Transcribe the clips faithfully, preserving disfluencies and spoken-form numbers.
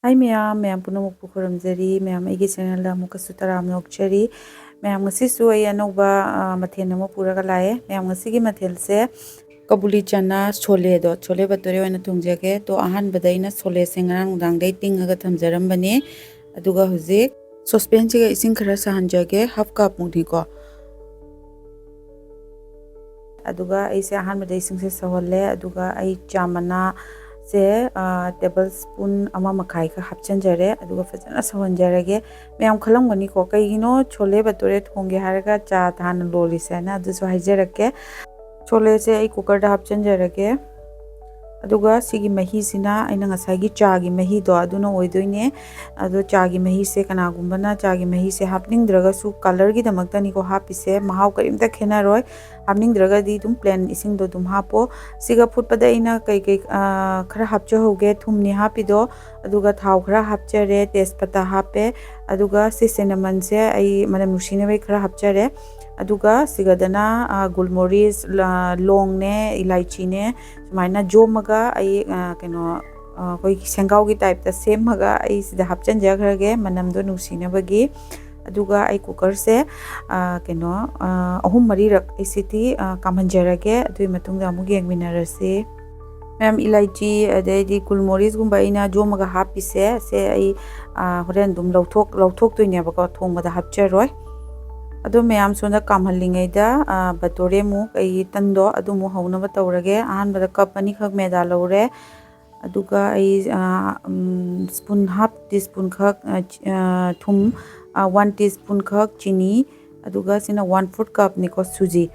ꯍꯥꯏ ꯃꯌꯥꯝ, ꯃꯌꯥꯝ ꯄꯨꯝꯅꯃꯛꯄꯨ ꯈꯨꯔꯨꯝꯖꯔꯤ꯫ ꯃꯌꯥꯝ ꯑꯩꯒꯤ channelꯗ ꯑꯃꯨꯛꯀꯁꯨ ꯇꯔꯥꯝꯅ ꯑꯣꯛꯆꯔꯤ꯫ ꯃꯌꯥꯝ ꯉꯁꯤꯁꯨ ꯑꯩ ꯑꯅꯧꯕ, ꯑ, ꯃꯊꯦꯜ ꯑꯃ ꯄꯨꯔꯒ ꯂꯥꯛꯑꯦ꯫ ꯃꯌꯥꯝ ꯉꯁꯤꯒꯤ ꯃꯊꯦꯜꯁꯦ ꯀꯕꯨꯂꯤ ꯆꯅꯥ ꯁꯣꯂꯦꯗꯣ, ꯁꯣꯂꯦ ꯕꯇꯣꯔꯦ ꯑꯣꯏꯅ ꯊꯣꯡꯖꯒꯦ꯫ ꯇꯣ, ꯑꯍꯥꯟꯕꯗ ꯑꯩꯅ ꯁꯣꯂꯦꯁꯦ ꯉꯔꯥꯡ ꯅꯨꯡꯗꯥꯡꯗꯩ ꯇꯤꯡꯉꯒ ꯊꯝꯖꯔꯝꯕꯅꯦ꯫ ꯑꯗꯨꯒ ꯍꯧꯖꯤꯛ saucepanꯁꯤꯒ ꯏꯁꯤꯡ ꯈꯔ ꯁꯥꯍꯟꯖꯒꯦ, half cupꯃꯨꯛꯅꯤꯀꯣ꯫ ꯑꯗꯨꯒ ꯑꯩꯁꯦ ꯑꯍꯥꯟꯕꯗ ꯏꯁꯤꯡꯁꯦ ꯁꯧꯍꯜꯂꯦ꯫ ꯑꯗꯨꯒ ꯑꯩ ꯆꯥ ꯃꯅꯥꯁꯦ, ꯑ, tablespoon ꯑꯃ ꯃꯈꯥꯏ ꯈꯛ ꯍꯥꯞꯆꯤꯟꯖꯔꯦ꯫ ꯑꯗꯨꯒ ꯐꯖꯅ ꯁꯧꯍꯟꯖꯔꯒꯦ꯫ ꯃꯌꯥꯝ ꯈꯜꯂꯝꯒꯅꯤꯀꯣ, "ꯀꯩꯒꯤꯅꯣ ꯁꯣꯂꯦ ꯕꯇꯣꯔꯦ ꯊꯣꯡꯒꯦ ꯍꯥꯏꯔꯒ ꯆꯥ ꯍꯥꯟꯅ ꯂꯣꯜꯂꯤꯁꯦ?" ꯍꯥꯏꯅ꯫ ꯑꯗꯨꯁꯨ ꯍꯥꯏꯖꯔꯛꯀꯦ꯫ ꯁꯣꯂꯦꯁꯦ ꯑꯩ cookerꯗ ꯍꯥꯞꯆꯤꯟꯖꯔꯒꯦ꯫ ꯑꯗꯨꯒ ꯁꯤꯒꯤ ꯃꯍꯤꯁꯤꯅ ꯑꯩꯅ ꯉꯁꯥꯏꯒꯤ ꯆꯥꯒꯤ ꯃꯍꯤꯗꯣ, ꯑꯗꯨꯅ ꯑꯣꯏꯗꯣꯏꯅꯦ꯫ ꯑꯗꯣ ꯆꯥꯒꯤ ꯃꯍꯤꯁꯦ, ꯀꯅꯥꯒꯨꯝꯕꯅ ꯆꯥꯒꯤ ꯃꯍꯤꯁꯦ ꯍꯥꯞꯅꯤꯡꯗ꯭ꯔꯒꯁꯨ, colourꯒꯤꯗꯃꯛꯇꯅꯤꯀꯣ ꯍꯥꯞꯄꯤꯁꯦ, ꯃꯍꯥꯎ ꯀꯔꯤꯝꯇ ꯈꯦꯠꯅꯔꯣꯏ꯫ ꯍꯥꯞꯅꯤꯡꯗ꯭ꯔꯒꯗꯤ ꯑꯗꯨꯝ plain ꯏꯁꯤꯡꯗꯣ ꯑꯗꯨꯝ ꯍꯥꯞꯄꯣ꯫ ꯁꯤꯒ ꯐꯨꯠꯄꯗ ꯑꯩꯅ ꯀꯩꯀꯩ, ꯑ, ꯈꯔ ꯍꯥꯞꯆꯍꯧꯒꯦ, ꯊꯨꯝꯅꯤ ꯍꯥꯞꯄꯤꯗꯣ, ꯑꯗꯨꯒ ꯊꯥꯎ ꯈꯔ ꯍꯥꯞꯆꯔꯦ, ꯇꯦꯖꯄꯇꯥ ꯍꯥꯞꯄꯦ, ꯑꯗꯨꯒ ꯁꯤ cinnamonꯁꯦ ꯑꯩ ꯃꯅꯝ ꯅꯨꯡꯁꯤꯅꯕꯒꯤ ꯈꯔ ꯍꯥꯞꯆꯔꯦ꯫ ꯑꯗꯨꯒ ꯁꯤꯒꯗꯅ, ꯑ, ꯒꯨꯜꯃꯣꯔꯤꯁ, ꯂ-, ꯂꯣꯡꯅꯦ, ꯏꯂꯥꯏꯆꯤꯅꯦ, ꯁꯨꯃꯥꯏꯅ ꯌꯣꯝꯃꯒ ꯑꯩ, ꯑ, ꯀꯩꯅꯣ, ꯑ, ꯑꯩꯈꯣꯏꯒꯤ ꯁꯦꯡꯒꯥꯎꯒꯤ typeꯇ ꯁꯦꯝꯃꯒ ꯑꯩ ꯁꯤꯗ ꯍꯥꯞꯆꯤꯟꯖꯈ꯭ꯔꯒꯦ, ꯃꯅꯝꯗꯣ ꯅꯨꯡꯁꯤꯅꯕꯒꯤ꯫ ꯑꯗꯨꯒ ꯑꯩ cookerꯁꯦ, ꯑ, ꯀꯩꯅꯣ, ꯑ, ꯑꯍꯨꯝ ꯃꯔꯤꯔꯛ ꯑꯩ ꯁꯤꯇꯤ, ꯑ, ꯀꯥꯝꯍꯟꯖꯔꯒꯦ꯫ ꯑꯗꯨꯒꯤ ꯃꯇꯨꯡꯗ ꯑꯃꯨꯛ ꯌꯦꯡꯃꯤꯟꯅꯔꯁꯤ꯫ ꯃꯌꯥꯝ, ꯏꯂꯥꯏꯆꯤ ꯑꯗꯩꯗꯤ ꯒꯨꯜꯃꯣꯔꯤꯁꯒꯨꯝꯕ ꯑꯩꯅ ꯌꯣꯝꯃꯒ ꯍꯥꯞꯄꯤꯁꯦ, ꯁꯦ ꯑꯩ, ꯑ, ꯍꯣꯔꯦꯟ ꯑꯗꯨꯝ ꯂꯧꯊꯣꯛ-, ꯂꯧꯊꯣꯛꯇꯣꯏꯅꯦꯕꯀꯣ, ꯊꯣꯡꯕꯗ ꯍꯥꯞꯆꯔꯣꯏ꯫ ꯑꯗꯣ ꯃꯌꯥꯝ, ꯁꯣꯝꯗ ꯀꯥꯝꯍꯜꯂꯤꯉꯩꯗ, ꯑ, ꯕꯇꯣꯔꯦ ꯑꯃꯨꯛ ꯑꯩꯒꯤ ꯇꯟꯗꯣ ꯑꯗꯨ ꯑꯃꯨꯛ ꯍꯧꯅꯕ ꯇꯧꯔꯒꯦ꯫ ꯑꯍꯥꯟꯕꯗ cup ꯑꯅꯤꯈꯛ ꯃꯦꯗꯥ ꯂꯧꯔꯦ꯫ ꯑꯗꯨꯒ ꯑꯩ, ꯑ, ꯎꯝ, spoon, half teaspoon ꯈꯛ, ꯑ, ꯆ-, ꯑ, ꯊꯨꯝ, ꯑ, one teaspoon ꯈꯛ ꯆꯤꯅꯤ, ꯑꯗꯨꯒ ꯁꯤꯅ one fourth cupꯅꯤꯀꯣ, ꯁꯨꯖꯤ꯫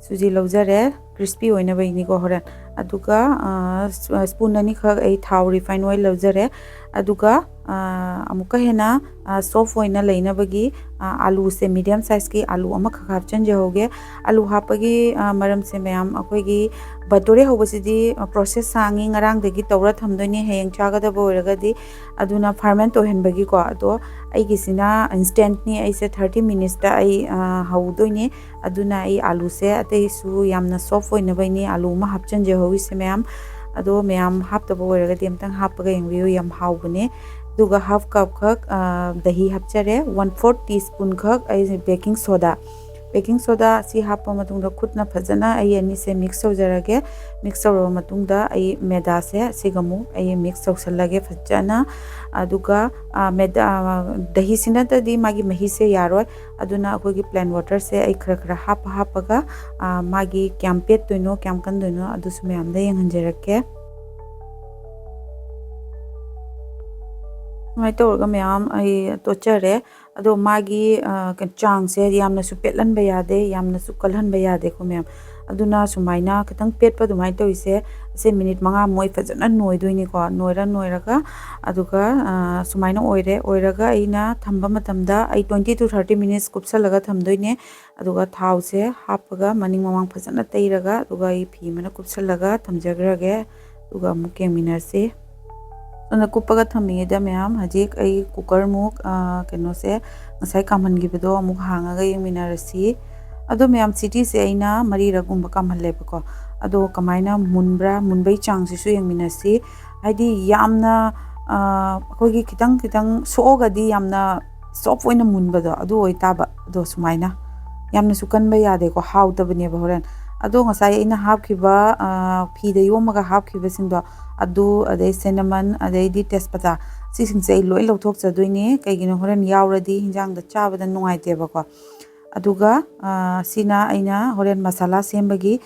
ꯁꯨꯖꯤ ꯂꯧꯖꯔꯦ, crispy ꯑꯣꯏꯅꯕꯒꯤꯅꯤꯀꯣ ꯍꯣꯔꯦꯟ꯫ ꯑꯗꯨꯒ, ꯑ, ꯁ-, ꯑ, spoon ꯑꯅꯤꯈꯛ ꯑꯩ ꯊꯥꯎ, refine oil ꯂꯧꯖꯔꯦ꯫ ꯑꯗꯨꯒ, ꯑ, ꯑꯃꯨꯛꯀ ꯍꯦꯟꯅ, ꯑ, soft ꯑꯣꯏꯅ ꯂꯩꯅꯕꯒꯤ, ꯑ, ꯑꯥꯂꯨꯁꯦ, medium sizeꯀꯤ ꯑꯥꯂꯨ ꯑꯃꯈꯛ ꯍꯥꯞꯆꯤꯟꯖꯍꯧꯒꯦ꯫ ꯑꯥꯂꯨ ꯍꯥꯞꯄꯒꯤ, ꯑ, ꯃꯔꯝꯁꯦ ꯃꯌꯥꯝ, ꯑꯩꯈꯣꯏꯒꯤ ꯕꯇꯣꯔꯦ ꯍꯧꯕꯁꯤꯗꯤ, ꯑ, process ꯁꯥꯡꯉꯤ, ꯉꯔꯥꯡꯗꯒꯤ ꯇꯧꯔ ꯊꯝꯗꯣꯏꯅꯦ ꯍꯌꯦꯡ ꯆꯥꯒꯗꯕ ꯑꯣꯏꯔꯒꯗꯤ꯫ ꯑꯗꯨꯅ ferment ꯑꯣꯏꯍꯟꯕꯒꯤꯀꯣ꯫ ꯑꯗꯣ ꯑꯩꯒꯤꯁꯤꯅ instantꯅꯤ, ꯑꯩꯁꯦ thirty minutesꯇ ꯑꯩ, ꯑ, ꯍꯧꯗꯣꯏꯅꯦ꯫ ꯑꯗꯨꯅ ꯑꯩ ꯑꯥꯂꯨꯁꯦ ꯑꯇꯩꯁꯨ ꯌꯥꯝꯅ soft ꯑꯣꯏꯅꯕꯩꯅꯤ ꯑꯥꯂꯨ ꯑꯃ ꯍꯥꯞꯆꯤꯟꯖꯍꯧꯔꯤꯁꯦ ꯃꯌꯥꯝ꯫ ꯑꯗꯣ ꯃꯌꯥꯝ ꯍꯥꯞꯇꯕ ꯑꯣꯏꯔꯒꯗꯤ ꯑꯝꯇꯪ ꯍꯥꯞꯄꯒ ꯌꯦꯡꯕꯤꯌꯨ, ꯌꯥꯝ ꯍꯥꯎꯕꯅꯦ꯫ ꯑꯗꯨꯒ half cup ꯈꯛ ꯗꯍꯤ ꯍꯥꯞꯆꯔꯦ, one fourth teaspoon ꯈꯛ ꯑꯩ baking soda, baking soda ꯑꯁꯤ ꯍꯥꯞꯄ ꯃꯇꯨꯡꯗ ꯈꯨꯠꯅ ꯐꯖꯅ ꯑꯩ ꯑꯅꯤꯁꯦ mix ꯇꯧꯖꯔꯒꯦ꯫ Mix ꯇꯧꯔꯕ ꯃꯇꯨꯡꯗ ꯑꯩ ꯃꯦꯗꯥꯁꯦ ꯑꯁꯤꯒ ꯑꯃꯨꯛ ꯑꯩ mix ꯇꯧꯁꯜꯂꯒꯦ ꯐꯖꯅ꯫ ꯑꯗꯨꯒ ꯃꯦꯗꯥ ꯗꯍꯤꯁꯤ ꯅꯠꯇ꯭ꯔꯗꯤ ꯃꯥꯒꯤ ꯃꯍꯤꯁꯦ ꯌꯥꯔꯣꯏ꯫ ꯑꯗꯨꯅ ꯑꯩꯈꯣꯏꯒꯤ plain waterꯁꯦ ꯑꯩ ꯈꯔ ꯈꯔ ꯍꯥꯞꯄ ꯍꯥꯞꯄꯒ ꯃꯥꯒꯤ ꯀꯌꯥꯝ ꯄꯦꯠꯇꯣꯏꯅꯣ, ꯀꯌꯥꯝ ꯀꯟꯗꯣꯏꯅꯣ, ꯑꯗꯨꯁꯨ ꯃꯌꯥꯝꯗ ꯌꯦꯡꯍꯟꯖꯔꯛꯀꯦ꯫ ꯁꯨꯃꯥꯏꯅ ꯇꯧꯔꯒ ꯃꯌꯥꯝ ꯑꯩ ꯇꯣꯠꯆꯔꯦ꯫ ꯑꯗꯣ ꯃꯥꯒꯤ ꯆꯥꯡꯁꯦ ꯌꯥꯝꯅꯁꯨ ꯄꯦꯠꯍꯟꯕ ꯌꯥꯗꯦ, ꯌꯥꯝꯅꯁꯨ ꯀꯜꯍꯟꯕ ꯌꯥꯗꯦꯀꯣ ꯃꯌꯥꯝ꯫ ꯑꯗꯨꯅ ꯁꯨꯃꯥꯏꯅ ꯈꯤꯇꯪ ꯄꯦꯠꯄ ꯑꯗꯨꯃꯥꯏꯅ ꯇꯧꯔꯤꯁꯦ, ꯑꯁꯦ ꯃꯤꯅꯤꯠ ꯃꯉꯥꯃꯨꯛ ꯑꯩ ꯐꯖꯅ ꯅꯣꯏꯗꯣꯏꯅꯤꯀꯣ꯫ ꯅꯣꯏꯔ ꯅꯣꯏꯔꯒ ꯑꯗꯨꯒ ꯁꯨꯃꯥꯏꯅ ꯑꯣꯏꯔꯦ꯫ ꯑꯣꯏꯔꯒ ꯑꯩꯅ ꯊꯝꯕ ꯃꯇꯝꯗ ꯑꯩ twenty to thirty minutes ꯀꯨꯞꯁꯜꯂꯒ ꯊꯝꯗꯣꯏꯅꯦ꯫ ꯑꯗꯨꯒ ꯊꯥꯎꯁꯦ ꯍꯥꯞꯄꯒ ꯃꯅꯤꯡ ꯃꯃꯥꯡ ꯐꯖꯅ ꯇꯩꯔꯒ, ꯑꯗꯨꯒ ꯑꯩ ꯐꯤ ꯑꯃꯅ ꯀꯨꯞꯁꯜꯂꯒ ꯊꯝꯖꯈ꯭ꯔꯒꯦ꯫ ꯑꯗꯨꯒ ꯑꯃꯨꯛ ꯌꯦꯡꯃꯤꯟꯅꯔꯁꯤ꯫ ꯑꯗꯨꯅ ꯀꯨꯞꯄꯒ ꯊꯝꯃꯤꯉꯩꯗ ꯃꯌꯥꯝ, ꯍꯧꯖꯤꯛ ꯑꯩ cooker ꯃꯨꯛ ꯀꯩꯅꯣꯁꯦ, ꯉꯁꯥꯏ ꯀꯥꯝꯍꯟꯈꯤꯕꯗꯣ ꯑꯃꯨꯛ ꯍꯥꯡꯉꯒ ꯌꯦꯡꯃꯤꯟꯅꯔꯁꯤ꯫ ꯑꯗꯣ ꯃꯌꯥꯝ, ꯁꯤꯇꯤꯁꯦ ꯑꯩꯅ ꯃꯔꯤꯔꯛꯒꯨꯝꯕ ꯀꯥꯝꯍꯜꯂꯦꯕꯀꯣ꯫ ꯑꯗꯣ ꯀꯃꯥꯏꯅ ꯃꯨꯟꯕ꯭ꯔꯥ, ꯃꯨꯟꯕꯩ ꯆꯥꯡꯁꯤꯁꯨ ꯌꯦꯡꯃꯤꯟꯅꯁꯤ꯫ ꯍꯥꯏꯗꯤ ꯌꯥꯝꯅ ꯑꯩꯈꯣꯏꯒꯤ ꯈꯤꯇꯪ ꯈꯤꯇꯪ ꯁꯣꯛꯑꯒꯗꯤ ꯌꯥꯝꯅ soft ꯑꯣꯏꯅ ꯃꯨꯟꯕꯗꯣ ꯑꯗꯨ ꯑꯣꯏꯇꯥꯕ꯫ ꯑꯗꯣ ꯁꯨꯃꯥꯏꯅ ꯌꯥꯝꯅꯁꯨ ꯀꯟꯕ ꯌꯥꯗꯦꯀꯣ, ꯍꯥꯎꯇꯕꯅꯦꯕ ꯍꯣꯔꯦꯟ꯫ ꯑꯗꯣ ꯉꯁꯥꯏ ꯑꯩꯅ ꯍꯥꯞꯈꯤꯕ ꯐꯤꯗ ꯌꯣꯝꯃꯒ ꯍꯥꯞꯈꯤꯕꯁꯤꯡꯗꯣ, ꯑꯗꯨ, ꯑꯗꯩ cinnamon, ꯑꯗꯩꯗꯤ ꯇꯦꯖꯄꯇꯥ, ꯁꯤꯁꯤꯡꯁꯦ ꯑꯩ ꯂꯣꯏ ꯂꯧꯊꯣꯛꯆꯗꯣꯏꯅꯦ꯫ ꯀꯩꯒꯤꯅꯣ, ꯍꯣꯔꯦꯟ ꯌꯥꯎꯔꯗꯤ ꯍꯤꯟꯖꯥꯡꯗ ꯆꯥꯕꯗ ꯅꯨꯡꯉꯥꯏꯇꯦꯕꯀꯣ꯫ ꯑꯗꯨꯒ ꯁꯤꯅ ꯑꯩꯅ ꯍꯣꯔꯦꯟ ꯃꯁꯥꯂꯥ ꯁꯦꯝꯕꯒꯤ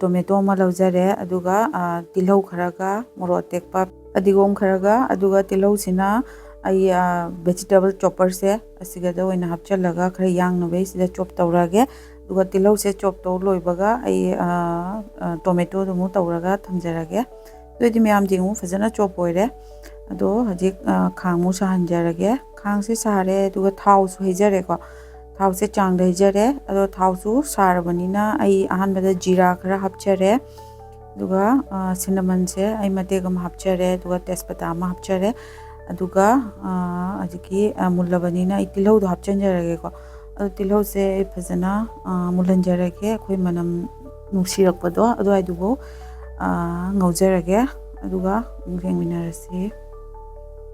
tomato ꯑꯃ ꯂꯧꯖꯔꯦ꯫ ꯑꯗꯨꯒ ꯇꯤꯜꯍꯧ ꯈꯔꯒ, ꯃꯣꯔꯣꯛ ꯑꯇꯦꯛꯄ, ꯐꯗꯤꯒꯣꯝ ꯈꯔꯒ, ꯑꯗꯨꯒ ꯇꯤꯜꯍꯧꯁꯤꯅ ꯑꯩ vegetable chopperꯁꯦ ꯑꯁꯤꯒꯗ ꯑꯣꯏꯅ ꯍꯥꯞꯆꯤꯜꯂꯒ ꯈꯔ ꯌꯥꯡꯅꯕꯩ ꯁꯤꯗ chop ꯇꯧꯔꯒꯦ꯫ ꯑꯗꯨꯒ ꯇꯤꯜꯍꯧꯁꯦ chop ꯇꯧ ꯂꯣꯏꯕꯒ ꯑꯩ tomatoꯗꯨ ꯑꯃꯨꯛ ꯇꯧꯔꯒ ꯊꯝꯖꯔꯒꯦ꯫ ꯑꯗꯨꯑꯣꯏꯗꯤ ꯃꯌꯥꯝ ꯌꯦꯡꯉꯨ, ꯐꯖꯅ chop ꯑꯣꯏꯔꯦ꯫ ꯑꯗꯣ ꯍꯧꯖꯤꯛ ꯈꯥꯡ ꯑꯃꯨꯛ ꯁꯥꯍꯟꯖꯔꯒꯦ꯫ ꯈꯥꯡꯁꯦ ꯁꯥꯔꯦ, ꯑꯗꯨꯒ ꯊꯥꯎꯁꯨ ꯍꯩꯖꯔꯦꯀꯣ꯫ ꯊꯥꯎꯁꯦ ꯆꯥꯡꯗ ꯍꯩꯖꯔꯦ꯫ ꯑꯗꯣ ꯊꯥꯎꯁꯨ ꯁꯥꯔꯕꯅꯤꯅ ꯑꯩ ꯑꯍꯥꯟꯕꯗ ꯖꯤꯔꯥ ꯈꯔ ꯍꯥꯞꯆꯔꯦ꯫ ꯑꯗꯨꯒ cinnamonꯁꯦ ꯑꯩ ꯃꯇꯦꯛ ꯑꯃ ꯍꯥꯞꯆꯔꯦ꯫ ꯑꯗꯨꯒ ꯇꯦꯖꯄꯇꯥ ꯑꯃ ꯍꯥꯞꯆꯔꯦ꯫ ꯑꯗꯨꯒ ꯍꯧꯖꯤꯛꯀꯤ ꯃꯨꯜꯂꯕꯅꯤꯅ ꯑꯩ ꯇꯤꯜꯍꯧꯗꯣ ꯍꯥꯞꯆꯤꯟꯖꯔꯒꯦꯀꯣ꯫ ꯑꯗꯣ ꯇꯤꯜꯍꯧꯁꯦ ꯑꯩ ꯐꯖꯅ ꯃꯨꯜꯍꯟꯖꯔꯒꯦ, ꯑꯩꯈꯣꯏ ꯃꯅꯝ ꯅꯨꯡꯁꯤꯔꯛꯄꯗꯣ ꯑꯗꯨꯋꯥꯏꯗꯨꯕꯨ꯫ ꯉꯧꯖꯔꯒꯦ꯫ ꯑꯗꯨꯒ ꯑꯃꯨꯛ ꯌꯦꯡꯃꯤꯟꯅꯔꯁꯤ꯫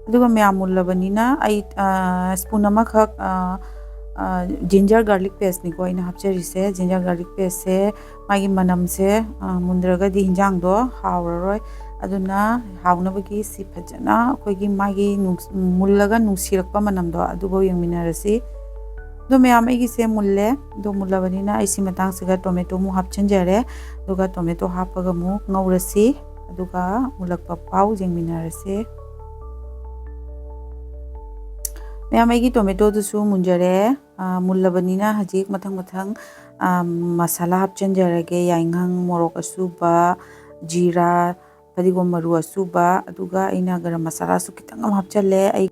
ꯑꯗꯨꯒ ꯃꯌꯥꯝ ꯃꯨꯜꯂꯕꯅꯤꯅ ꯑꯩ ꯁ꯭ꯄꯨꯟ ꯑꯃꯈꯛ ꯖꯤꯟꯖꯔ ꯒꯥꯔꯂꯤꯛ ꯄꯦꯁꯅꯤꯀꯣ ꯑꯩꯅ ꯍꯥꯞꯆꯔꯤꯁꯦ꯫ ꯖꯤꯟꯖꯔ ꯒꯥꯔꯂꯤꯛ ꯄꯦꯁꯁꯦ ꯃꯥꯒꯤ ꯃꯅꯝꯁꯦ ꯃꯨꯟꯗ꯭ꯔꯒꯗꯤ ꯍꯤꯟꯖꯥꯡꯗꯣ ꯍꯥꯎꯔꯔꯣꯏ꯫ ꯑꯗꯨꯅ ꯍꯥꯎꯅꯕꯒꯤ ꯁꯤ ꯐꯖꯅ ꯑꯩꯈꯣꯏꯒꯤ ꯃꯥꯒꯤ ꯃꯨꯜꯂꯒ ꯅꯨꯡꯁꯤꯔꯛꯄ ꯃꯅꯝꯗꯣ ꯑꯗꯨꯐꯥꯎ ꯌꯦꯡꯃꯤꯟꯅꯔꯁꯤ꯫ ꯑꯗꯣ ꯃꯌꯥꯝ, ꯑꯩꯒꯤꯁꯦ ꯃꯨꯜꯂꯦ꯫ ꯑꯗꯣ ꯃꯨꯜꯂꯕꯅꯤꯅ ꯑꯩ ꯁꯤ ꯃꯇꯥꯡꯁꯤꯒ ꯇꯣꯃꯦꯇꯣ ꯑꯃꯨꯛ ꯍꯥꯞꯆꯤꯟꯖꯔꯦ꯫ ꯑꯗꯨꯒ ꯇꯣꯃꯦꯇꯣ ꯍꯥꯞꯄꯒ ꯑꯃꯨꯛ ꯉꯧꯔꯁꯤ꯫ ꯑꯗꯨꯒ ꯃꯨꯜꯂꯛꯄ ꯐꯥꯎ ꯌꯦꯡꯃꯤꯟꯅꯔꯁꯦ꯫ ꯃꯌꯥꯝ, ꯑꯩꯒꯤ ꯇꯣꯃꯦꯇꯣꯗꯨꯁꯨ ꯃꯨꯟꯖꯔꯦ꯫ ꯃꯨꯜꯂꯕꯅꯤꯅ ꯍꯧꯖꯤꯛ ꯃꯊꯪ ꯃꯊꯪ ꯃꯁꯥꯂꯥ ꯍꯥꯞꯆꯤꯟꯖꯔꯒꯦ꯫ ꯌꯥꯏꯉꯪ, ꯃꯣꯔꯣꯛ ꯑꯁꯨꯕ, ꯖꯤꯔꯥ, ꯐꯗꯤꯒꯣꯝ ꯃꯔꯨ ꯑꯁꯨꯕ, ꯑꯗꯨꯒ ꯑꯩꯅ ꯒꯔꯝ ꯃꯁꯥꯂꯥꯁꯨ ꯈꯤꯇꯪ ꯑꯃ ꯍꯥꯞꯆꯜꯂꯦ꯫ ꯑꯩ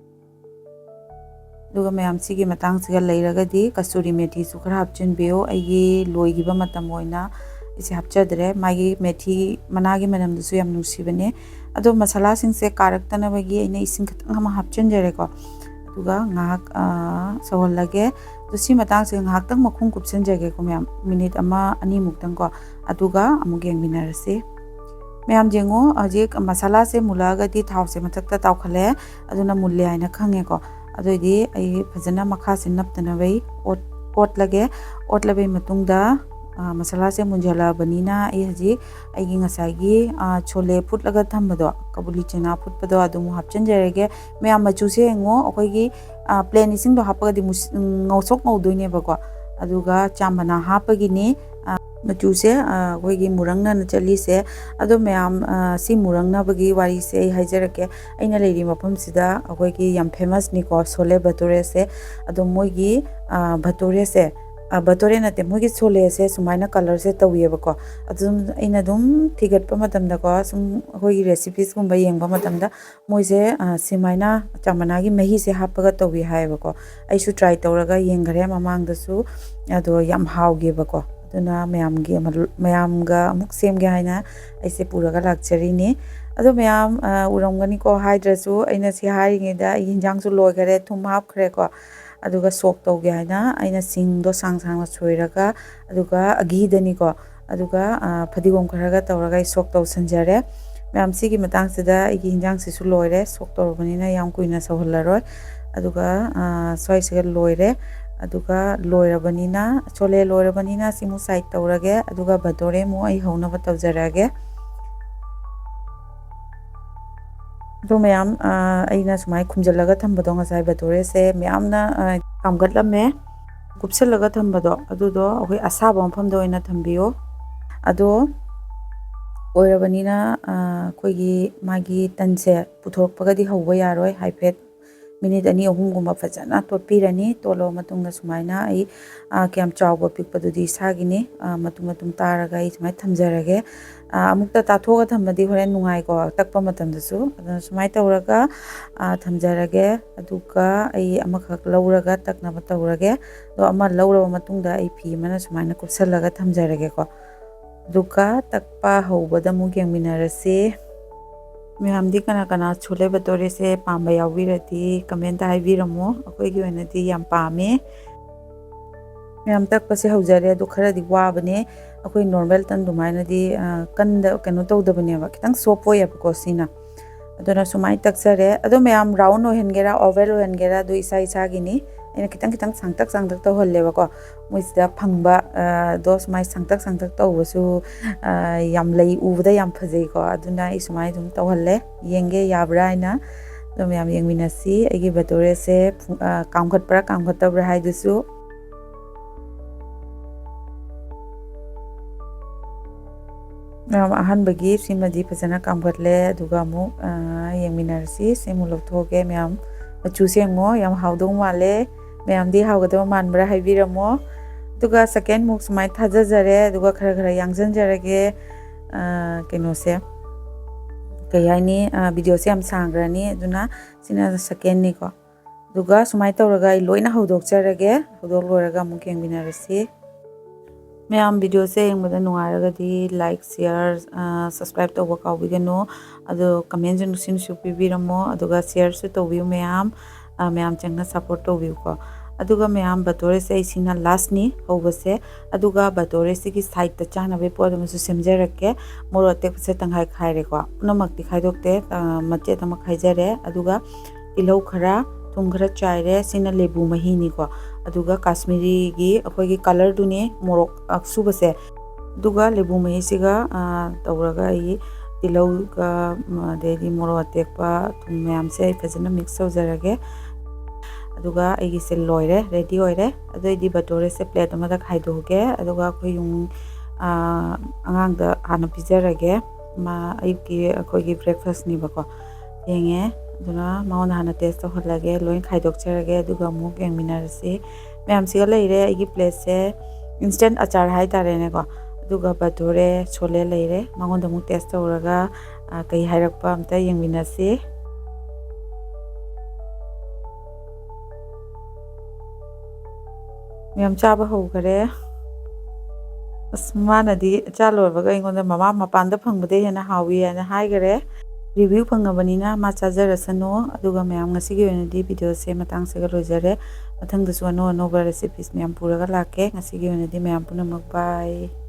ꯑꯗꯨꯒ ꯃꯌꯥꯝꯁꯤꯒꯤ ꯃꯇꯥꯡꯁꯤꯒ ꯂꯩꯔꯒꯗꯤ ꯀꯁꯨꯔꯤ ꯃꯦꯊꯤꯁꯨ ꯈꯔ ꯍꯥꯞꯆꯤꯟꯕꯤꯌꯨ꯫ ꯑꯩꯒꯤ ꯂꯣꯏꯈꯤꯕ ꯃꯇꯝ ꯑꯣꯏꯅ ꯑꯩꯁꯦ ꯍꯥꯞꯆꯗ꯭ꯔꯦ꯫ ꯃꯥꯒꯤ ꯃꯦꯊꯤ ꯃꯅꯥꯒꯤ ꯃꯅꯝꯗꯨꯁꯨ ꯌꯥꯝ ꯅꯨꯡꯁꯤꯕꯅꯦ꯫ ꯑꯗꯣ ꯃꯁꯥꯂꯥꯁꯤꯡꯁꯦ ꯀꯥꯔꯛꯇꯅꯕꯒꯤ ꯑꯩꯅ ꯏꯁꯤꯡ ꯈꯤꯇꯪ ꯑꯃ ꯍꯥꯞꯆꯤꯟꯖꯔꯦꯀꯣ꯫ ꯑꯗꯨꯒ ꯉꯥꯏꯍꯥꯛ ꯁꯧꯍꯜꯂꯒꯦ꯫ ꯑꯗꯣ ꯁꯤ ꯃꯇꯥꯡꯁꯤꯗ ꯉꯥꯏꯍꯥꯛꯇꯪ ꯃꯈꯨꯝ ꯀꯨꯞꯁꯤꯟꯖꯒꯦꯀꯣ ꯃꯌꯥꯝ, ꯃꯤꯅꯤꯠ ꯑꯃ ꯑꯅꯤꯃꯨꯛꯇꯪꯀꯣ꯫ ꯑꯗꯨꯒ ꯑꯃꯨꯛ ꯌꯦꯡꯃꯤꯟꯅꯔꯁꯤ꯫ ꯃꯌꯥꯝ ꯌꯦꯡꯉꯣ, ꯍꯧꯖꯤꯛ ꯃꯁꯥꯂꯥꯁꯦ ꯃꯨꯜꯂꯛꯑꯒꯗꯤ ꯊꯥꯎꯁꯦ ꯃꯊꯛꯇ ꯇꯥꯎꯈꯠꯂꯛꯑꯦ꯫ ꯑꯗꯨꯅ ꯃꯨꯜꯂꯦ ꯍꯥꯏꯅ ꯈꯪꯉꯦꯀꯣ꯫ ꯑꯗꯨꯑꯣꯏꯗꯤ ꯑꯩ ꯐꯖꯅ ꯃꯈꯥꯁꯦ ꯅꯞꯇꯅꯕꯩ ꯑꯣꯠ-, ꯑꯣꯠꯂꯒꯦ꯫ ꯑꯣꯠꯂꯕꯩ ꯃꯇꯨꯡꯗ ꯃꯁꯥꯂꯥꯁꯦ ꯃꯨꯟꯖꯜꯂꯛꯑꯕꯅꯤꯅ ꯑꯩ ꯍꯧꯖꯤꯛ ꯑꯩꯒꯤ ꯉꯁꯥꯏꯒꯤ ꯁꯣꯂꯦ ꯐꯨꯠꯂꯒ ꯊꯝꯕꯗꯣ, ꯀꯕꯨꯂꯤ ꯆꯅꯥ ꯐꯨꯠꯄꯗꯣ, ꯑꯗꯨ ꯑꯃꯨꯛ ꯍꯥꯞꯆꯤꯟꯖꯔꯒꯦ꯫ ꯃꯌꯥꯝ, ꯃꯆꯨꯁꯦ ꯌꯦꯡꯉꯣ, ꯑꯩꯈꯣꯏꯒꯤ ꯄ꯭ꯂꯦꯟ ꯏꯁꯤꯡꯗꯣ ꯍꯥꯞꯄꯒꯗꯤ ꯉꯧꯁꯣꯛ ꯉꯧꯗꯣꯏꯅꯦꯕꯀꯣ꯫ ꯑꯗꯨꯒ ꯆꯥ ꯃꯅꯥ ꯍꯥꯞꯄꯒꯤꯅꯤ ꯃꯆꯨꯁꯦ ꯑꯩꯈꯣꯏꯒꯤ ꯃꯨꯔꯪꯅꯅ ꯆꯠꯂꯤꯁꯦ꯫ ꯑꯗꯣ ꯃꯌꯥꯝ, ꯁꯤ ꯃꯨꯔꯪꯅꯕꯒꯤ ꯋꯥꯔꯤꯁꯦ ꯑꯩ ꯍꯥꯏꯖꯔꯛꯀꯦ꯫ ꯑꯩꯅ ꯂꯩꯔꯤ ꯃꯐꯝꯁꯤꯗ ꯑꯩꯈꯣꯏꯒꯤ ꯌꯥꯝ ꯐꯦꯃꯁꯅꯤꯀꯣ ꯁꯣꯂꯦ ꯚꯇꯨꯔꯦꯁꯦ꯫ ꯑꯗꯣ ꯃꯣꯏꯒꯤ ꯚꯇꯨꯔꯦꯁꯦ, ꯚꯇꯨꯔꯦ ꯅꯠꯇꯦ, ꯃꯣꯏꯒꯤ ꯁꯣꯂꯦꯁꯦ ꯁꯨꯃꯥꯏꯅ ꯀꯂꯔꯁꯦ ꯇꯧꯋꯦꯕꯀꯣ꯫ ꯑꯗꯨꯝ ꯑꯩꯅ ꯑꯗꯨꯝ ꯊꯤꯒꯠꯄ ꯃꯇꯝꯗꯀꯣ, ꯁꯨꯝ ꯑꯩꯈꯣꯏꯒꯤ ꯔꯦꯁꯤꯄꯤꯁꯀꯨꯝꯕ ꯌꯦꯡꯕ ꯃꯇꯝꯗ ꯃꯣꯏꯁꯦ ꯁꯨꯃꯥꯏꯅ ꯆꯥ ꯃꯅꯥꯒꯤ ꯃꯍꯤꯁꯦ ꯍꯥꯞꯄꯒ ꯇꯧꯋꯤ ꯍꯥꯏꯌꯦꯕꯀꯣ꯫ ꯑꯩꯁꯨ ꯇ꯭ꯔꯥꯏ ꯇꯧꯔꯒ ꯌꯦꯡꯈꯔꯦ ꯃꯃꯥꯡꯗꯁꯨ, ꯑꯗꯣ ꯌꯥꯝ ꯍꯥꯎꯈꯤꯕꯀꯣ꯫ ꯑꯗꯨꯅ ꯃꯌꯥꯝꯒꯤ, ꯃꯌꯥꯝꯒ ꯑꯃꯨꯛ ꯁꯦꯝꯒꯦ ꯍꯥꯏꯅ ꯑꯩꯁꯦ ꯄꯨꯔꯒ ꯂꯥꯛꯆꯔꯤꯅꯤ꯫ ꯑꯗꯣ ꯃꯌꯥꯝ ꯎꯔꯝꯒꯅꯤꯀꯣ, ꯍꯥꯏꯗ꯭ꯔꯁꯨ ꯑꯩꯅ ꯁꯤ ꯍꯥꯏꯔꯤꯉꯩꯗ ꯑꯩꯒꯤ ꯍꯤꯟꯖꯥꯡꯁꯨ ꯂꯣꯏꯈꯔꯦ, ꯊꯨꯝ ꯍꯥꯞꯈ꯭ꯔꯦꯀꯣ꯫ ꯑꯗꯨꯒ ꯁꯣꯛ ꯇꯧꯒꯦ ꯍꯥꯏꯅ ꯑꯩꯅ ꯁꯤꯡꯗꯣ ꯁꯥꯡ ꯁꯥꯡꯅ ꯁꯣꯏꯔꯒ, ꯑꯗꯨꯒ ꯑꯒꯤꯗꯅꯤꯀꯣ, ꯑꯗꯨꯒ ꯐꯗꯤꯒꯣꯝ ꯈꯔꯒ ꯇꯧꯔꯒ ꯑꯩ ꯁꯣꯛ ꯇꯧꯁꯟꯖꯔꯦ꯫ ꯃꯌꯥꯝ, ꯁꯤꯒꯤ ꯃꯇꯥꯡꯁꯤꯗ ꯑꯩꯒꯤ ꯏꯟꯖꯥꯡꯁꯤꯁꯨ ꯂꯣꯏꯔꯦ, ꯁꯣꯛ ꯇꯧꯔꯕꯅꯤꯅ ꯌꯥꯝ ꯀꯨꯏꯅ ꯁꯧꯍꯜꯂꯔꯣꯏ꯫ ꯑꯗꯨꯒ ꯁ꯭ꯋꯥꯏꯁꯤꯒ ꯂꯣꯏꯔꯦ꯫ ꯑꯗꯨꯒ ꯂꯣꯏꯔꯕꯅꯤꯅ, ꯁꯣꯂꯦ ꯂꯣꯏꯔꯕꯅꯤꯅ ꯁꯤꯃꯨꯛ ꯁꯥꯏꯠ ꯇꯧꯔꯒꯦ꯫ ꯑꯗꯨꯒ ꯕꯇꯣꯔꯦ ꯑꯃꯨꯛ ꯑꯩ ꯍꯧꯅꯕ ꯇꯧꯖꯔꯛꯑꯒꯦ꯫ ꯑꯗꯣ ꯃꯌꯥꯝ, ꯑꯩꯅ ꯁꯨꯃꯥꯏꯅ ꯈꯨꯝꯖꯤꯜꯂꯒ ꯊꯝꯕꯗꯣ, ꯉꯁꯥꯏ ꯕꯇꯣꯔꯦꯁꯦ ꯃꯌꯥꯝꯅ ꯀꯥꯝꯒꯠꯂꯝꯃꯦ꯫ ꯀꯨꯞꯁꯜꯂꯒ ꯊꯝꯕꯗꯣ, ꯑꯗꯨꯗꯣ ꯑꯩꯈꯣꯏ ꯑꯁꯥꯕ ꯃꯐꯝꯗ ꯑꯣꯏꯅ ꯊꯝꯕꯤꯌꯣ꯫ ꯑꯗꯣ ꯑꯣꯏꯔꯕꯅꯤꯅ, ꯑꯩꯈꯣꯏꯒꯤ ꯃꯥꯒꯤ ꯇꯟꯁꯦ ꯄꯨꯊꯣꯔꯛꯄꯒꯗꯤ ꯍꯧꯕ ꯌꯥꯔꯣꯏ꯫ ꯍꯥꯏꯐꯦꯠ ꯃꯤꯅꯤꯠ ꯑꯅꯤ ꯑꯍꯨꯝꯒꯨꯝꯕ ꯐꯖꯅ ꯇꯣꯠꯄꯤꯔꯅꯤ꯫ ꯇꯣꯠꯂꯕ ꯃꯇꯨꯡꯗ ꯁꯨꯃꯥꯏꯅ ꯑꯩ, ꯀꯌꯥꯝ ꯆꯥꯎꯕ ꯄꯤꯛꯄꯗꯨꯗꯤ ꯏꯁꯥꯒꯤꯅꯤ꯫ ꯃꯇꯨꯝ ꯃꯇꯨꯝ ꯇꯥꯔꯒ ꯑꯩ ꯁꯨꯃꯥꯏꯅ ꯊꯝꯖꯔꯒꯦ꯫ ꯑꯃꯨꯛꯇ ꯇꯥꯊꯣꯛꯑꯒ ꯊꯝꯕꯗꯤ ꯍꯣꯔꯦꯟ ꯅꯨꯡꯉꯥꯏꯀꯣ, ꯇꯛꯄ ꯃꯇꯝꯗꯁꯨ꯫ ꯑꯗꯨꯅ ꯁꯨꯃꯥꯏꯅ ꯇꯧꯔꯒ ꯊꯝꯖꯔꯒꯦ꯫ ꯑꯗꯨꯒ ꯑꯩ ꯑꯃꯈꯛ ꯂꯧꯔꯒ ꯇꯛꯅꯕ ꯇꯧꯔꯒꯦ꯫ ꯑꯗꯣ ꯑꯃ ꯂꯧꯔꯕ ꯃꯇꯨꯡꯗ ꯑꯩ ꯐꯤ ꯑꯃꯅ ꯁꯨꯃꯥꯏꯅ ꯀꯨꯞꯁꯜꯂꯒ ꯊꯝꯖꯔꯒꯦꯀꯣ꯫ ꯑꯗꯨꯒ ꯇꯛꯄ ꯍꯧꯕꯗ ꯑꯃꯨꯛ ꯌꯦꯡꯃꯤꯟꯅꯔꯁꯤ꯫ ꯃꯌꯥꯝꯗꯤ ꯀꯅꯥ ꯀꯅꯥ ꯁꯣꯂꯦ ꯕꯇꯣꯔꯦꯁꯦ ꯄꯥꯝꯕ ꯌꯥꯎꯕꯤꯔꯗꯤ ꯀꯃꯦꯟꯇ ꯍꯥꯏꯕꯤꯔꯝꯃꯣ꯫ ꯑꯩꯈꯣꯏꯒꯤ ꯑꯣꯏꯅꯗꯤ ꯌꯥꯝ ꯄꯥꯝꯃꯦ꯫ ꯃꯌꯥꯝ, ꯇꯛꯄꯁꯦ ꯍꯧꯖꯔꯦ꯫ ꯑꯗꯣ ꯈꯔꯗꯤ ꯋꯥꯕꯅꯦ꯫ ꯑꯩꯈꯣꯏ ꯅꯣꯔꯃꯦꯜ ꯇꯟ ꯑꯗꯨꯃꯥꯏꯅꯗꯤ ꯀꯟꯗ ꯀꯩꯅꯣ ꯇꯧꯗꯕꯅꯦꯕ, ꯈꯤꯇꯪ ꯁꯣꯞ ꯑꯣꯏꯌꯦꯕꯀꯣ ꯁꯤꯅ꯫ ꯑꯗꯨꯅ ꯁꯨꯃꯥꯏꯅ ꯇꯛꯆꯔꯦ꯫ ꯑꯗꯣ ꯃꯌꯥꯝ, ꯔꯥꯎꯟ ꯑꯣꯏꯍꯟꯒꯦꯔꯥ ꯑꯣꯚꯦꯜ ꯑꯣꯏꯍꯟꯒꯦꯔꯥ ꯑꯗꯨ ꯏꯁꯥ ꯏꯁꯥꯒꯤꯅꯤ꯫ ꯑꯩꯅ ꯈꯤꯇꯪ ꯈꯤꯇꯪ ꯁꯥꯡꯇꯛ ꯁꯥꯡꯇꯛ ꯇꯧꯍꯜꯂꯦꯕꯀꯣ꯫ ꯃꯣꯏꯁꯤꯗ ꯐꯪꯕ, ꯑꯗꯣ ꯁꯨꯃꯥꯏꯅ ꯁꯥꯡꯇꯛ ꯁꯥꯡꯇꯛ ꯇꯧꯕꯁꯨ ꯌꯥꯝ ꯂꯩ, ꯎꯕꯗ ꯌꯥꯝ ꯐꯖꯩꯀꯣ꯫ ꯑꯗꯨꯅ ꯑꯩ ꯁꯨꯃꯥꯏꯅ ꯑꯗꯨꯝ ꯇꯧꯍꯜꯂꯦ, ꯌꯦꯡꯒꯦ ꯌꯥꯕ꯭ꯔꯥ ꯍꯥꯏꯅ꯫ ꯑꯗꯣ ꯃꯌꯥꯝ ꯌꯦꯡꯃꯤꯟꯅꯁꯤ꯫ ꯑꯩꯒꯤ ꯕꯇꯣꯔꯦꯁꯦ ꯀꯥꯝꯈꯠꯄ꯭ꯔꯥ ꯀꯥꯝꯈꯠꯇꯕ꯭ꯔꯥ ꯍꯥꯏꯗꯨꯁꯨ꯫ ꯃꯌꯥꯝ, ꯑꯍꯥꯟꯕꯒꯤ ꯁꯤꯃꯗꯤ ꯐꯖꯅ ꯀꯥꯝꯈꯠꯂꯦ꯫ ꯑꯗꯨꯒ ꯑꯃꯨꯛ ꯌꯦꯡꯃꯤꯟꯅꯔꯁꯤ꯫ ꯁꯤ ꯑꯃꯨꯛ ꯂꯧꯊꯣꯛꯑꯒꯦ꯫ ꯃꯌꯥꯝ, ꯃꯆꯨꯁꯦ ꯌꯦꯡꯉꯣ, ꯌꯥꯝ ꯍꯥꯎꯗꯧ ꯃꯥꯜꯂꯦ꯫ ꯃꯌꯥꯝꯗꯤ ꯍꯥꯎꯒꯗꯕ ꯃꯥꯟꯕ꯭ꯔꯥ ꯍꯥꯏꯕꯤꯔꯝꯃꯣ꯫ ꯑꯗꯨꯒ ꯁꯦꯀꯦꯟ ꯃꯨꯛ ꯁꯨꯃꯥꯏꯅ ꯊꯥꯖꯖꯔꯦ꯫ ꯑꯗꯨꯒ ꯈꯔ ꯈꯔ ꯌꯥꯡꯁꯤꯟꯖꯔꯒꯦ꯫ ꯀꯩꯅꯣꯁꯦ, ꯀꯩ ꯍꯥꯏꯅꯤ, ꯚꯤꯗꯤꯑꯣꯁꯦ ꯌꯥꯝ ꯁꯥꯡꯈ꯭ꯔꯅꯤ꯫ ꯑꯗꯨꯅ ꯁꯤꯅ ꯁꯦꯀꯦꯟꯅꯤꯀꯣ꯫ ꯑꯗꯨꯒ ꯁꯨꯃꯥꯏꯅ ꯇꯧꯔꯒ ꯑꯩ ꯂꯣꯏꯅ ꯍꯧꯗꯣꯛꯆꯔꯒꯦ꯫ ꯍꯧꯗꯣꯛ ꯂꯣꯏꯔꯒ ꯑꯃꯨꯛ ꯌꯦꯡꯃꯤꯟꯅꯔꯁꯤ꯫ ꯃꯌꯥꯝ, ꯚꯤꯗꯤꯑꯣꯁꯦ ꯌꯦꯡꯕꯗ ꯅꯨꯡꯉꯥꯏꯔꯒꯗꯤ ꯂꯥꯏꯛ, ꯁꯤꯌꯥꯔ, ꯁꯕꯁꯀ꯭ꯔꯥꯏꯕ ꯇꯧꯕ ꯀꯥꯎꯕꯤꯒꯅꯨ꯫ ꯑꯗꯣ ꯀꯃꯦꯟꯁꯨ ꯅꯨꯡꯁꯤ ꯅꯨꯡꯁꯤ ꯄꯤꯕꯤꯔꯝꯃꯣ꯫ ꯑꯗꯨꯒ ꯁꯤꯌꯥꯔꯁꯨ ꯇꯧꯕꯤꯌꯨ ꯃꯌꯥꯝ꯫ ꯃꯌꯥꯝ ꯆꯪꯅ ꯁꯞꯄꯣꯔꯠ ꯇꯧꯕꯤꯌꯨꯀꯣ꯫ ꯑꯗꯨꯒ ꯃꯌꯥꯝ, ꯕꯇꯣꯔꯦꯁꯦ ꯑꯩ ꯁꯤꯅ ꯂꯥꯁꯅꯤ ꯍꯧꯕꯁꯦ꯫ ꯑꯗꯨꯒ ꯕꯇꯣꯔꯦꯁꯤꯒꯤ ꯁꯥꯏꯗꯠꯇ ꯆꯥꯅꯕꯒꯤ ꯄꯣꯠ ꯑꯃꯁꯨ ꯁꯦꯝꯖꯔꯛꯀꯦ꯫ ꯃꯣꯔꯣꯛ ꯑꯇꯦꯛꯄꯁꯦ ꯇꯪꯈꯥꯏ ꯈꯥꯏꯔꯦꯀꯣ, ꯄꯨꯝꯅꯃꯛꯇꯤ ꯈꯥꯏꯗꯣꯛꯇꯦ, ꯑ, ꯃꯆꯦꯠ ꯑꯃ ꯈꯥꯏꯖꯔꯦ꯫ ꯑꯗꯨꯒ ꯇꯤꯜꯍꯧ ꯈꯔ, ꯊꯨꯝ ꯈꯔ ꯆꯥꯏꯔꯦ꯫ ꯁꯤꯅ ꯂꯦꯕꯨ ꯃꯍꯤꯅꯤꯀꯣ꯫ ꯑꯗꯨꯒ ꯀꯥꯁꯃꯤꯔꯤꯒꯤ ꯑꯩꯈꯣꯏꯒꯤ ꯀꯂꯔꯗꯨꯅꯦ ꯃꯣꯔꯣꯛ ꯑꯁꯨꯕꯁꯦ꯫ ꯑꯗꯨꯒ ꯂꯦꯕꯨ ꯃꯍꯤꯁꯤꯒ, ꯑ, ꯇꯧꯔꯒ ꯑꯩ ꯇꯤꯜꯍꯧꯒ, ꯎꯝ, ꯑꯗꯩꯗꯤ ꯃꯣꯔꯣꯛ ꯑꯇꯦꯛꯄ, ꯊꯨꯝ ꯃꯌꯥꯝꯁꯦ ꯑꯩ ꯐꯖꯅ ꯃꯤꯛꯁ ꯇꯧꯖꯔꯒꯦ꯫ ꯑꯗꯨꯒ ꯑꯩꯒꯤꯁꯦ ꯂꯣꯏꯔꯦ, ꯔꯦꯗꯤ ꯑꯣꯏꯔꯦ꯫ ꯑꯗꯨꯑꯣꯏꯗꯤ ꯕꯇꯣꯔꯦꯁꯦ ꯄ꯭ꯂꯦꯠ ꯑꯃꯗ ꯈꯥꯏꯗꯣꯛꯑꯒꯦ꯫ ꯑꯗꯨꯒ ꯑꯩꯈꯣꯏ ꯌꯨꯝ, ꯑ, ꯑꯉꯥꯡꯗ ꯍꯥꯟꯅ ꯄꯤꯖꯔꯒꯦ꯫ ꯃꯥ ꯑꯌꯨꯛꯀꯤ ꯑꯩꯈꯣꯏꯒꯤ ꯕ꯭ꯔꯦꯛꯐꯥꯁꯅꯦꯕꯀꯣ꯫ ꯊꯦꯡꯉꯦ꯫ ꯑꯗꯨꯅ ꯃꯉꯣꯟꯗ ꯍꯥꯟꯅ ꯇꯦꯁ ꯇꯧꯍꯜꯂꯒꯦ, ꯂꯣꯏ ꯈꯥꯏꯗꯣꯛꯆꯔꯒꯦ, ꯑꯗꯨꯒ ꯑꯃꯨꯛ ꯌꯦꯡꯃꯤꯟꯅꯔꯁꯤ꯫ ꯃꯌꯥꯝꯁꯤꯒ ꯂꯩꯔꯦ ꯑꯩꯒꯤ ꯄ꯭ꯂꯦꯠꯁꯦ, ꯏꯟꯁꯇꯦꯟꯠ ꯑꯆꯥꯔ ꯍꯥꯏꯇꯥꯔꯦꯅꯦꯀꯣ꯫ ꯑꯗꯨꯒ ꯕꯇꯣꯔꯦ, ꯁꯣꯂꯦ ꯂꯩꯔꯦ꯫ ꯃꯉꯣꯟꯗ ꯑꯃꯨꯛ ꯇꯦꯁ ꯇꯧꯔꯒ, ꯑ, ꯀꯩ ꯍꯥꯏꯔꯛꯄ ꯑꯝꯇ ꯌꯦꯡꯃꯤꯟꯅꯁꯤ꯫ ꯃꯌꯥꯝ ꯆꯥꯕ ꯍꯧꯈꯔꯦ꯫ ꯑꯁ, ꯃꯥꯅꯗꯤ ꯆꯥ ꯂꯣꯏꯕꯒ ꯑꯩꯉꯣꯟꯗ ꯃꯃꯥ ꯃꯄꯥꯟꯗ ꯐꯪꯕꯗꯩ ꯍꯦꯟꯅ ꯍꯥꯎꯏ ꯍꯥꯏꯅ ꯍꯥꯏꯈꯔꯦ꯫ ꯔꯤꯚ꯭ꯌꯨ ꯐꯪꯉꯕꯅꯤꯅ ꯃꯥ ꯆꯥꯖꯔꯁꯅꯨ꯫ ꯑꯗꯨꯒ ꯃꯌꯥꯝ, ꯉꯁꯤꯒꯤ ꯑꯣꯏꯅꯗꯤ ꯚꯤꯗꯤꯑꯣꯁꯦ ꯃꯇꯥꯡꯁꯤꯒ ꯂꯣꯏꯖꯔꯦ꯫ ꯃꯊꯪꯗꯁꯨ ꯑꯅꯧ ꯑꯅꯧꯕ ꯔꯦꯁꯤꯄꯤꯁ ꯃꯌꯥꯝ ꯄꯨꯔꯒ ꯂꯥꯛꯀꯦ꯫ ꯉꯁꯤꯒꯤ ꯑꯣꯏꯅꯗꯤ ꯃꯌꯥꯝ ꯄꯨꯝꯅꯃꯛ ꯕꯥꯏ꯫